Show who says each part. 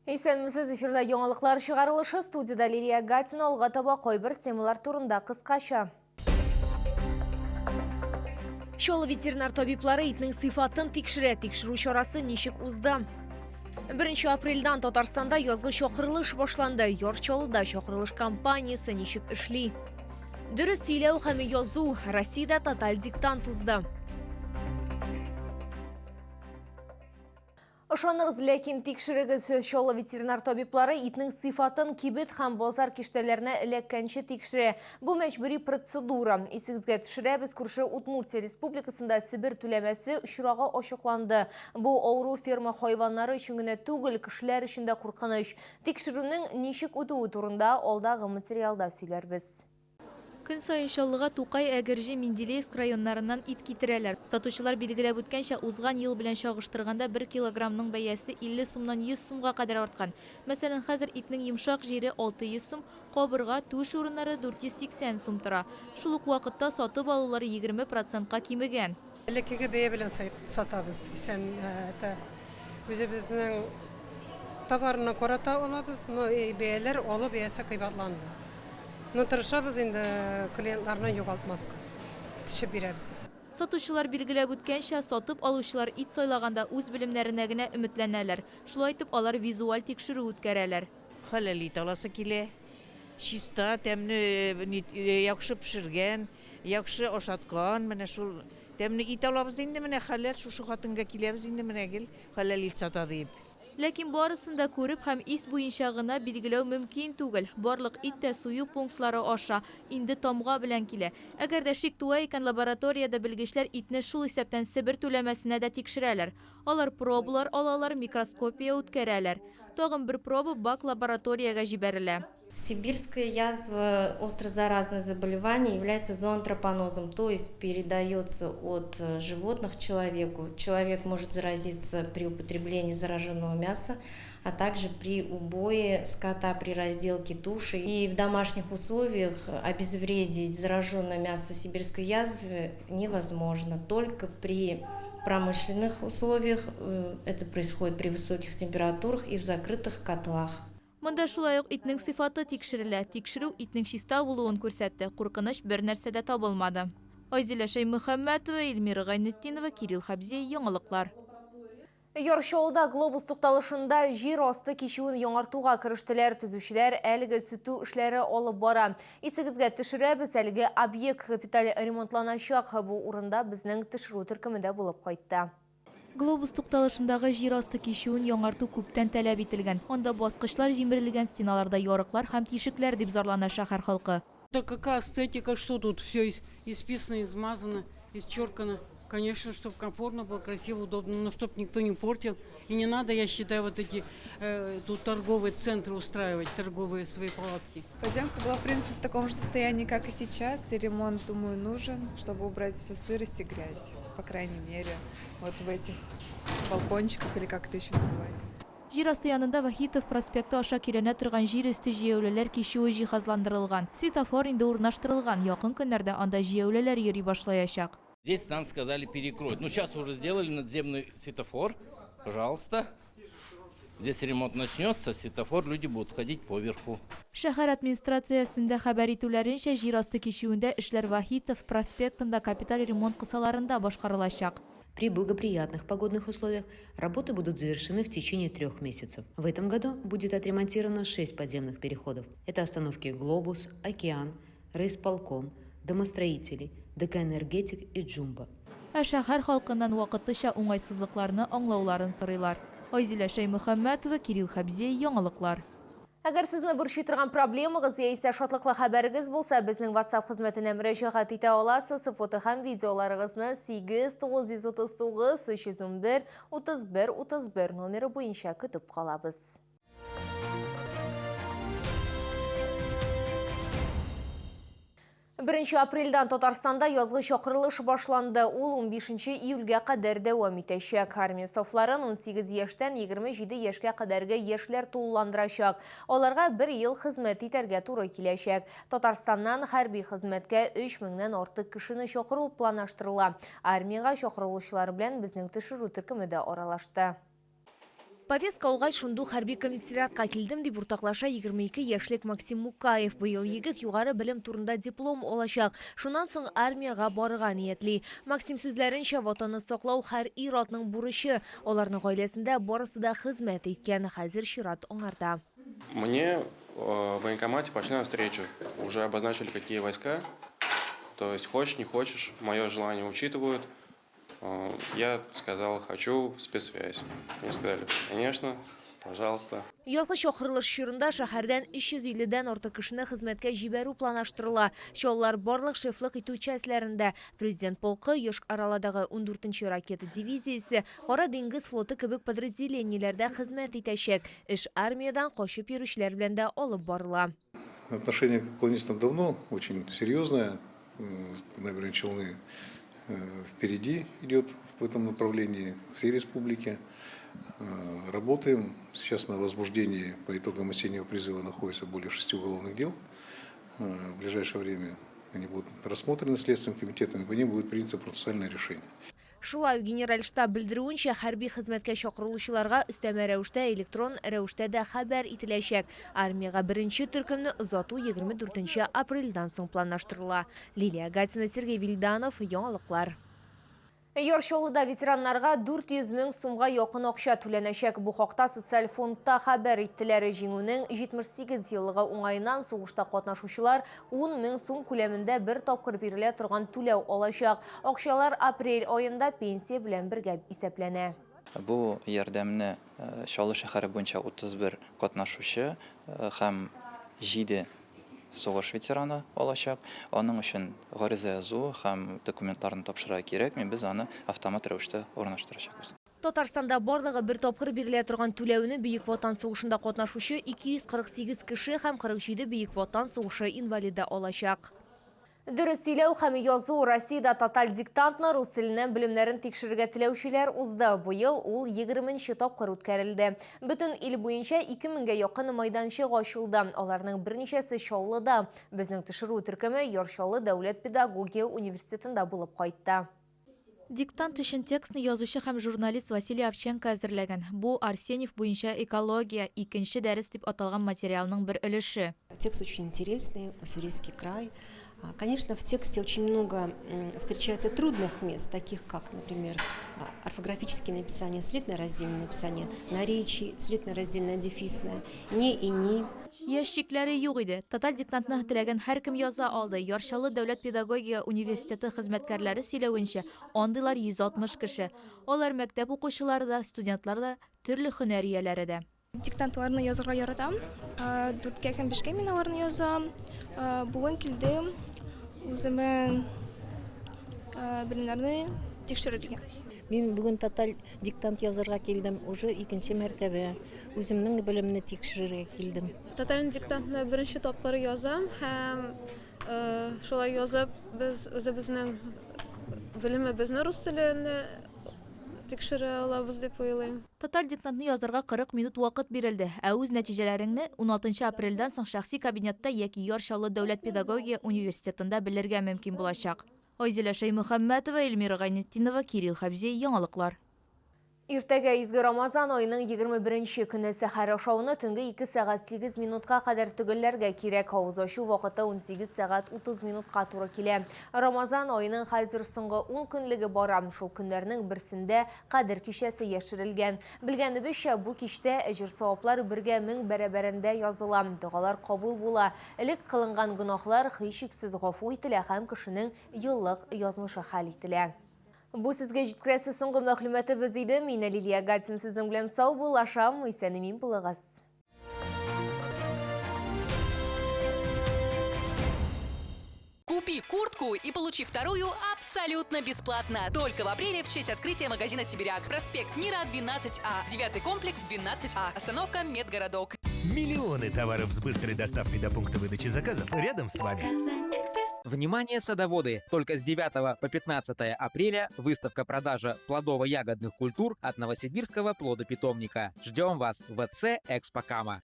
Speaker 1: Исәнмесез, эфирда яңалыклар чыгарылышы, студиядә Лилия Гатина, алга таба кайбер темалар турында кыскача. Чаллы ветеринар табиблары итнең сыйфатын тикшерә. Тикшерү чарасы ничек узды? 1 апрельдән Татарстанда язгы чакырылыш башланды. Яр Чаллыда чакырылыш кампаниясе ничек эшли? Дөрес сөйләү һәм язу. Россиядә тоталь диктант узды. Ышаныгыз, ләкин тикшерегез, Чаллы ветеринар табиблары итнең сыйфатын кибет һәм базар киштәләренә эләккәнче тикшерә. Бу мәҗбүри процедура. Исегезгә төшерәбез, күрше Удмуртия Республикасында Себер түләмәсе очрагы ачыкланды. Бу авыру ферма хайваннары өчен генә түгел, кешеләр өчен дә куркыныч. Тикшерүнең ничек үтүе турында алдагы материалда сөйләрбез.
Speaker 2: Көн саен Чаллыга Тукай, Әгерҗе, Менделеевск районнарыннан ит китерәләр. Сатучылар билгеләп үткәнчә, узган ел белән чагыштырганда бер килограммның бәясе 50 сумнан 100 сумга кадәр арткан. Мәсәлән, хәзер итнең йомшак җире 600 сум, кабырга, түш урыннары 480 сум тора. Шул ук вакытта сатып алулар 20 процентка кимегән.
Speaker 3: Элеккеге бәя белән сатабыз. Исән, это үзебезнең товарны карата алабыз, но бәяләр алу бәясе кыйбатланды. Ну, тырышабыз инде клиентларны югалтмаска. Төшеп бирәбез.
Speaker 2: Сатучылар билгеләп үткәнчә, сатып алучылар ит сайлаганда үз белемнәренә генә өметләнәләр. Шулай итеп, алар визуаль тикшерү үткәрәләр.
Speaker 4: Хәләл ит аласы килә. Чиста, тәмле, яхшы пешергән, яхшы ашаткан, менә шул тәмле ит алабыз инде, менә хәләл, шушы хатынга киләбез инде менә гел хәләл ит сата диеп.
Speaker 2: Ләкин барысын да күреп һәм ис буенча гына билгеләү мөмкин түгел. Барлык ит тә сую пунктлары аша, инде тамга белән килә. Әгәр дә шик туа икән, лабораториядә белгечләр итне шул исәптән Себер түләмәсенә дә тикшерәләр. Алар пробалар алалар, микроскопия үткәрәләр. Тагын бер проба бак-лабораториягә җибәрелә.
Speaker 5: Сибирская язва, острозаразное заболевание, является зооантропонозом, то есть передается от животных человеку. Человек может заразиться при употреблении зараженного мяса, а также при убое скота, при разделке туши. И в домашних условиях обезвредить зараженное мясо сибирской язвы невозможно, только при промышленных условиях, это происходит при высоких температурах и в закрытых котлах.
Speaker 2: Монда шулай ук итнең сыйфаты тикшерелә. Тикшерү итнең чиста булуын күрсәтте. Куркыныч бернәрсә дә табылмады. Айзилә Шәймөхәммәтова, Эльмира Гайнетдинова, Кирилл Хәбзиев, Яңалыклар.
Speaker 1: Яр Чаллыда Глобус тукталышында җир асты кичүен яңартуга керештеләр. Төзүчеләр әлеге сүтү эшләре алып бара. Исегезгә төшерәбез, әлеге объект капиталь ремонтланачак. Бу урында безнең төшерү төркеме дә булып кайтты.
Speaker 2: Глобус тукталышындагы җир асты кичүен яңарту күптән таләп ителгән. Анда баскычлар җимерелгән, стеналарда ярыклар һәм тишекләр, дип зарлана шәһәр халкы.
Speaker 6: Да какая эстетика, что тут все исписано, измазано, исчеркано. Конечно, чтоб комфортно было, красиво, удобно, но чтоб никто не портил. И не надо, я считаю, вот эти тут торговые центры устраивать, торговые свои палатки.
Speaker 7: Подземка была, в принципе, в таком же состоянии, как и сейчас. И ремонт, думаю, нужен, чтобы убрать всю сырость и грязь, по крайней мере, вот в этих балкончиках или как это еще назвать.
Speaker 2: Җир асты янында Вахитов проспекты аша көйләнә торган җир өсте җәяүлеләр кичүе җиһазландырылган. Светофор инде урнаштырылган. Якын көннәрдә анда җәяүлеләр йөри башлаячак.
Speaker 8: Здесь нам сказали перекроют. Сейчас уже сделали надземный светофор. Пожалуйста. Здесь ремонт начнется, светофор, люди будут ходить поверху.
Speaker 2: Шәһәр администрациясендә хәбәр итүләренчә, җир асты кичүендә эшләр Вахитов проспектында капиталь ремонт кысаларында башкарылачак.
Speaker 9: При благоприятных погодных условиях работы будут завершены в течение 3 месяцев. В этом году будет отремонтировано 6 подземных переходов. Это остановки «Глобус», «Океан», «Райисполком», «Домостроители», «ДК Энергетик» и «Джумба».
Speaker 2: Ә шәһәр халкыннан вакытлыча уңайсызлыкларны аңлауларын сорыйлар. Айзилә Шәймөхәммәтова, Кирилл Хәбзиев, Яңалыклар.
Speaker 1: Әгәр сезне борчый торган проблемагыз яисә шатлыклы хәбәрегез булса, безнең WhatsApp хезмәтенә мөрәҗәгать итә аласыз. Фото һәм видеоларыгызны сигез тугыз йөз утыз тугыз, өч йөз унбер, утыз бер, утыз бер номеры буенча көтеп калабыз. 1 апрельдән Татарстанда язгы чакырылыш башланды. Ул 15 июльгә кадәр дәвам итәчәк. Армия сафларын 18 яшьтән 27 яшькә кадәрге яшьләр тулыландырачак. Аларга бер ел хезмәт итәргә туры киләчәк. Татарстаннан хәрби хезмәткә өч меңнән артык кешене чакыру планлаштырыла. Армиягә чакырылучылар белән безнең төшерү төркеме дә аралашты. Повестка алгач, шундук хәрби комиссариатка килдем, дип уртаклаша 22 яшьлек Максим Мукаев. Быел егет югары белем турында диплом алачак. Шуннан соң армиягә барырга ниятли. Максим сүзләренчә, ватанны саклау һәр ир-атның бурычы. Аларның гаиләсендә барысы да хезмәт иткән. Хәзер чират аңарда.
Speaker 10: Мне в военкомате пошли на встречу. Уже обозначили, какие войска. То есть хочешь, не хочешь, мое желание учитывают. Я сказал, хочу в спецсвязь. Мне сказали, конечно, пожалуйста.
Speaker 1: Язгы чакырылыш чорында шәһәрдән 350дән артык кешене хезмәткә җибәрү планлаштырыла. Чаллылар барлык шефлык итү частьләрендә Президент полкы, Йошкар-Оладагы 14нче ракета дивизиясе, Кара диңгез флоты кебек подразделениеләрдә хезмәт итәчәк. Эш армиядән качып йөрүчеләр белән дә алып барыла.
Speaker 11: Отношение к уклонистам давно очень серьезное. Набережные Челны впереди идет в этом направлении всей республики. Работаем. Сейчас на возбуждении по итогам осеннего призыва находится более 6 уголовных дел. В ближайшее время они будут рассмотрены Следственным комитетом, и по ним будет принято процессуальное решение.
Speaker 1: Шулай ук Генераль штаб белдерүенчә, хәрби хезмәткә чакырылучыларга өстәмә рәвештә электрон рәвештә дә хәбәр ителәчәк. Армиягә беренче төркемне озату 24 апрельдән соң планлаштырыла. Лилия Гатина, Сергей Вильданов, Яңалыклар. Яр Чаллыда ветераннарга 400 мең сумга якын акча түләнәчәк. Бу хакта социаль фондта хәбәр иттеләр. Җиңүнең 78 еллыгы уңаеннан сугышта катнашучылар 10 мең сум күләмендә бер тапкыр бирелә торган түләү алачак. Акчалар апрель аенда пенсия белән бергә исәпләнә.
Speaker 12: Бу ярдәмне Чаллы шәһәре буенча 31 катнашучы һәм 7 сугыш ветераны алачак. Аның өчен гариза язу һәм документларны тапшырырга кирәкми, без аны автомат рәвештә урнаштырачакбыз.
Speaker 1: Татарстанда барлыгы бер тапкыр бирелә торган түләүне Бөек Ватан сугышында катнашучы 248 кеше һәм 47 Бөек Ватан сугышы инвалиды алачак. Дөрес сөйләү һәм язу Россиядә тоталь диктантны рус теленнән белемнәрен тикшерергә теләүчеләр узды. Быел ул 20нче тапкыр үткәрелде. Бөтен ил буенча 2000гә якын майданчык ачылды. Аларның берничәсе Чаллыда. Безнең төшерү төркеме Яр Чаллы дәүләт педагогия университетында булып кайтты.
Speaker 2: Диктант өчен текстны язучы һәм журналист Василий Овченко әзерләгән. Бу Арсеньев буенча экология икенче дәрес дип аталган материалның бер өлеше.
Speaker 13: Текст очень интересный, Уссурийский край. Конечно, в тексте очень много встречается трудных мест, таких как, например, орфографические написания, слитно-раздельное написание, наречий, слитно-раздельное дефисное, не и ни.
Speaker 2: Яшь чикләре юк иде. Тоталь диктантны теләгән һәркем яза алды. Яр Чаллы дәүләт педагогия университеты хезмәткәрләре сөйләвенчә, андыйлар 160 кеше. Алар мәктәп укучылары да, студентлар да, төрле һөнәр ияләре дә.
Speaker 14: Диктантларны язырга яратам. 4-кә һәм 5-кә мин аларны язам. Бүген килдем үземнең белемнәрне тикшерергә.
Speaker 15: Мин бүген тоталь диктант язырга килдем, уже икенче мәртәбә. Үземнең белемне тикшерергә килдем.
Speaker 16: Тоталь диктантны беренче тапкыр язам һәм шулай язып без үзебезнең белемебезне рус теленә тикшерә алабыз дип уйлыйм.
Speaker 2: Тоталь диктантны язарга 40 минут вакыт бирелде. Ә үз нәтиҗәләреңне 16 апрельдән соң шәхси кабинетта яки Яр Чаллы дәүләт педагогия университетында белергә мөмкин булачак. Айзилә Шәймөхәммәтова, Эльмира Гайнетдинова, Кирилл Хәбзей, Яңалыклар.
Speaker 1: Иртәгә изге Рамазан айының 21 көне сәхәр ашауны төнге 2 сәгать 8 минутка кадәр төгәлләргә кирәк. Авыз ачу вакыты 18 сәгать 30 минутка туры килә. Рамазан айының хәзер соңгы 10 көнлеге бара. Шул көннәрнең берсендә Кадер кичәсе яшерелгән. Белгәнебезчә, бу кичтә әҗер-саваплар бергә мең бәрабәрендә языла. Догалар кабул була. Элек кылынган гөнаһлар һичшиксез гафу ителә һәм кешенең еллык язмышы хәл ителә. Бу сезгә җиткерәсе соңгы мәгълүматыбыз иде. Мин Лилия Гатин сезнең белән саубуллашам. Исән-имин булыгыз.
Speaker 17: Купи куртку и получи вторую абсолютно бесплатно. Только в апреле в честь открытия магазина «Сибиряк». Проспект Мира, 12А. 9 комплекс, 12А. Остановка «Медгородок».
Speaker 18: Миллионы товаров с быстрой доставкой до пункта выдачи заказов рядом с вами.
Speaker 19: Внимание, садоводы! Только с 9 по 15 апреля выставка-продажа плодово-ягодных культур от Новосибирского плодопитомника. Ждем вас в ВЦ «Экспо Кама».